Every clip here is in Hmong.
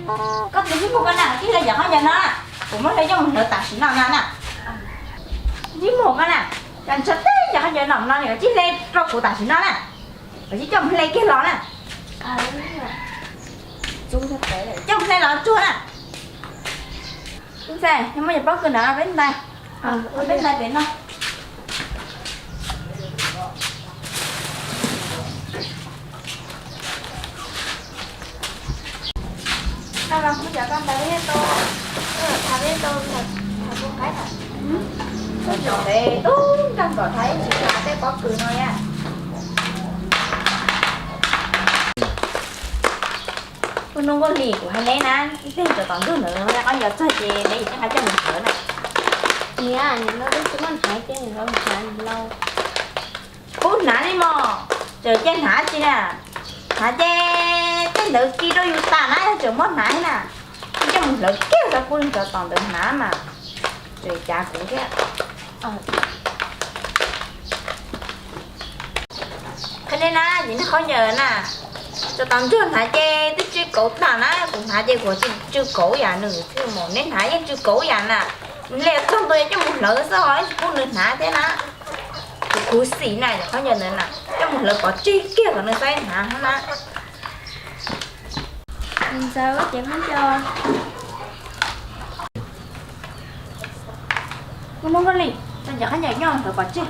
Koj tus ntsej muag koj na, tij hle cov khaub ncaws no, kuv muab hle coj mus hlawv tam sim no no na. Ntsej muag koj na, cas ntshaw teb cov khaub ncaws no no, koj tij hle rau kuv tam sim no na. Koj tsis coj mus hle kiag los na. Coj mus hle los tsuag na. Ntxhais, yog muaj cov pob kws no peb ntais, peb ntais pem no. Koj los kuv cov koj ntais peb tau, thav peb tau, thav tus qaib na. Koj cov peb tub nrog kom thav ib tsis thav tej pob kws no ya. Ua hnub Nkauj Hli, kuv hais neb na, ib pliag tsov tom ntug ntawd qab yos txog ces neb yeej hais coj mus hlawv na. Niam, nim no twb tsis muaj hnav ces nim no hnav nim no. Tsis pub hnav li mog, tseem cia hnav tsi na. Hnav ces tej ntawd kis rau yus tas na, yog tseem muab hnav na. Coj mus hlawv kiag rau kuv tsov tom ntawd hnav mas tseem cav kuv thiab. Qhia nej na, ces nej qhov ncaws na, tsov tom ntsuag hnav ces twb tsw kauv tas na, kuv hnav ces kuv tsw kauv yam nws thiab mas neb hnav yeej tsw kauv yam na. Neb txog ntua coj mus hlawv xwb ho tsis pub nws hnav thiab na. Kuv khuv xim na, qhov ncaws ntawd na, coj mus hlawv pov tseg kiag kom nws xaib hnav na. Ntxawm, ces qhov ncaws, kuv hnub Nkauj Hli, tau cov qhov ncaws nyob hlawv pov tseg.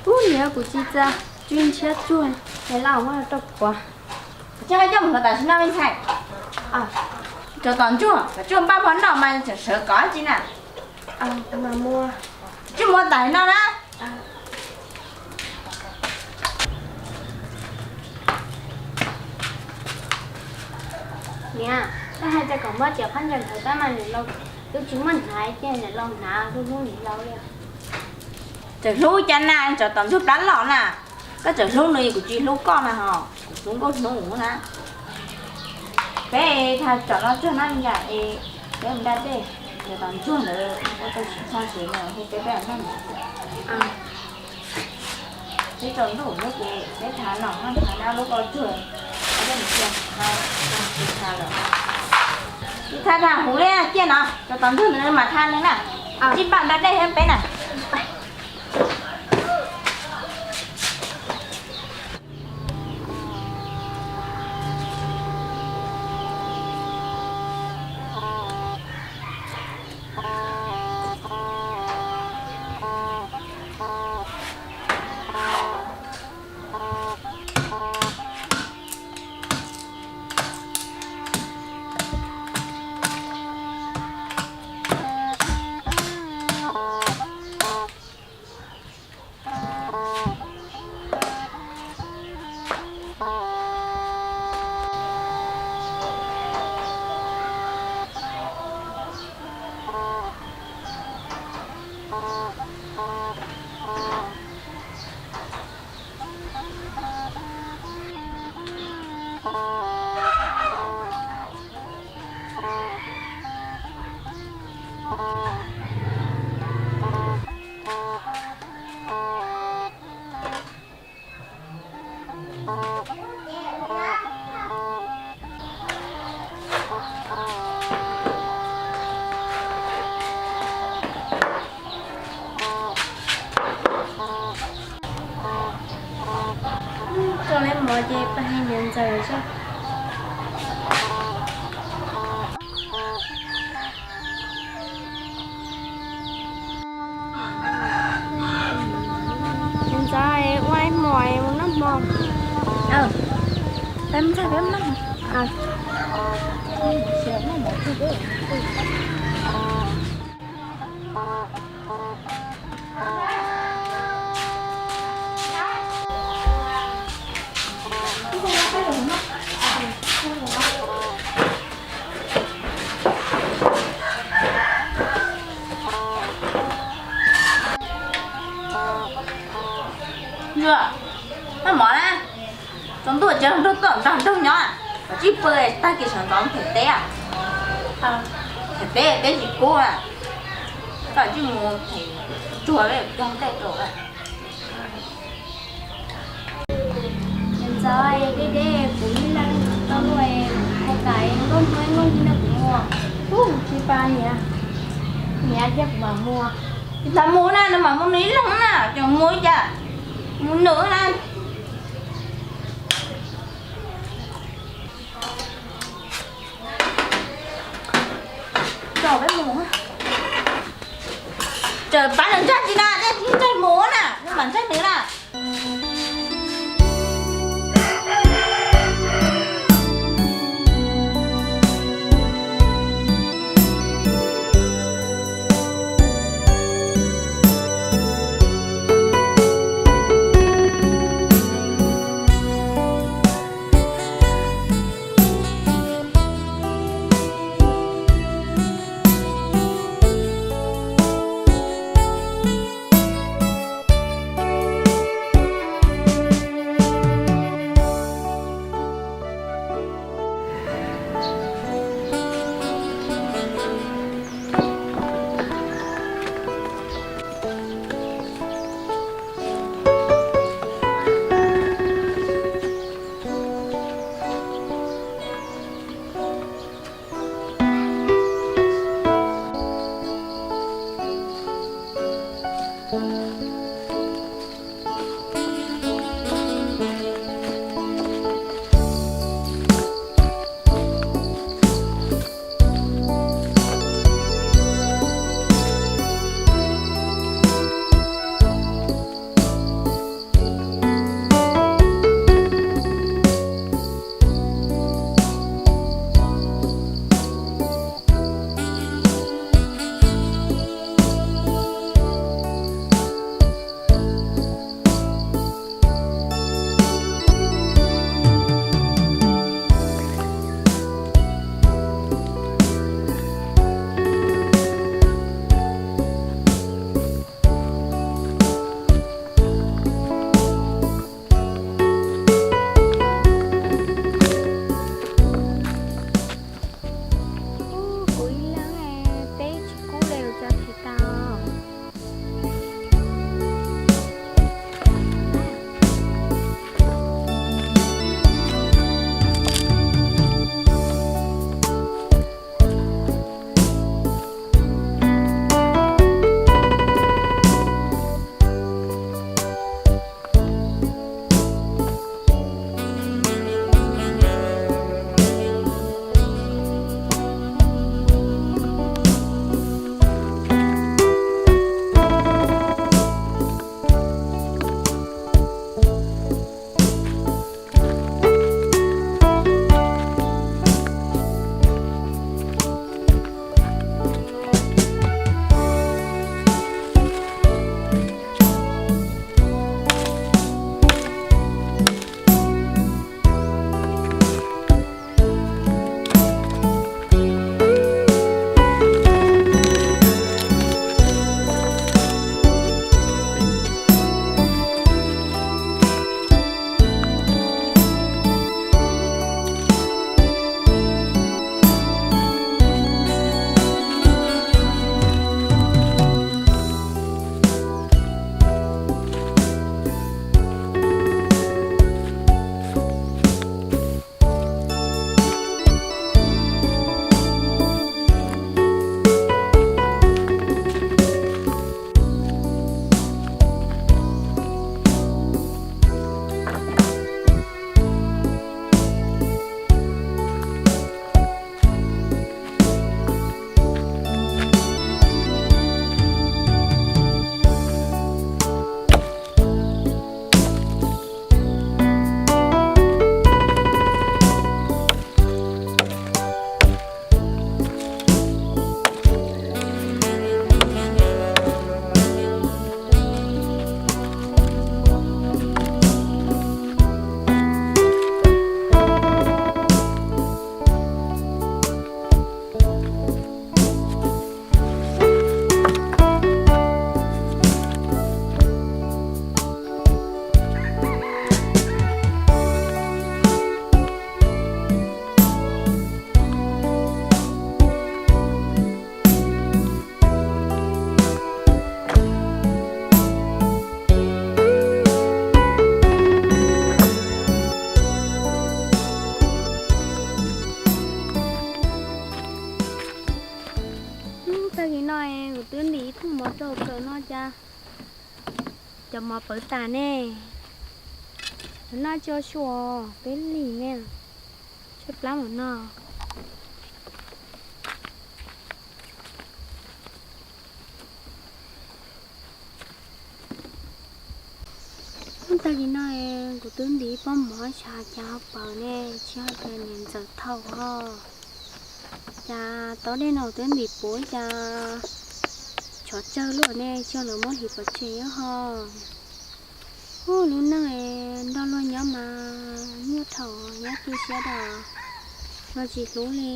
Ub, niam, kuv tsis txaj, tsw ntshiab tsuag, es laj muab rau kuv. Tsis qhia coj mus hlawv tam sim no me ntxhais. Tsov tom ntsuag, kom tsuag npaj hmo noj mas tseem sawv kov tsi na. Tsis muaj tas no na. Niam, koj hais tias kom muab cov qhov ncaws hlawv tab mas nws laus, twb tsis muaj hnav ces nws laus hnav hlub hlub nws laus li. Tseem hlub cas na, tsov tom ntsuag plab los na. Koj tseem hlub nws, kuv tsis hlub koj na ho, kuv hlub nkauj hnub na. Peb thav tsov no tsuag na li cas es peb mus da dej, tsov tom ntsuag ntawd ua tau tsis txog ces nws hu peb peb noj. Peb tsaus ntuj lawm ces peb thav no, thav dab lub koj tsuag, dej mus cia, tsis thav lawm. Tsis thav thav huv li ciaj no, tsov tom ntsuag ntawd mas thav nws na. Tsis npaj da dej thiab peb na. Tso lawv mov ces pab hais niam ntxawm xwb. Niam ntxawm, ua ib hmos mus noj hmo. Peb mus txog peb mus noj hmo. Ntsuag, noj mov na. Tsaus ntuj tsev nrog tom ntag nrog nyob, koj tsis pw tag kis sawv ntxov them teb. Them teb teb tsis kub, koj tsis mus them tsuag cog ntej rau. Ntxawm, deb deb kuv ib leeg tsis tau luaj, hais Tais nkauj hmoob nkauj hmoob no kuv muag, ub, tsis pab niam, niam thiab kuv mam muag. Tsis tas mus na, nws mam mus nws ib leeg na, cov mus cas mus nws na. Coj peb mus, tseem pab nws ntshai tsis na, tej tsis ntshai mus na, nws mam ntshai nws na. Rau kawm no cas cov mov pawv tas ne. Cov no tsis ua su, twb lim ne. Tshaib plab mus no. Hnub tag kis no kuv twb ntim pob mov, cas ho pawv ne, tsis hais tias niam ntxawm thauj os. Cas taub dej no twb ntim puv, cas tshov tsawg luaj ne, tsis yog lawv muab hliv pov tseg ho. Ub, lub neej nrog luag nyob mas nyuaj dhau, nyob tu siab dhau, luag tsis hlub li.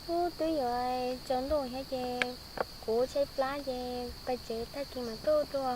Ub, twb yuav tsaus ntuj thiab ces kuv tshaib plab ces pais tsev, tag kis mam tuaj dua.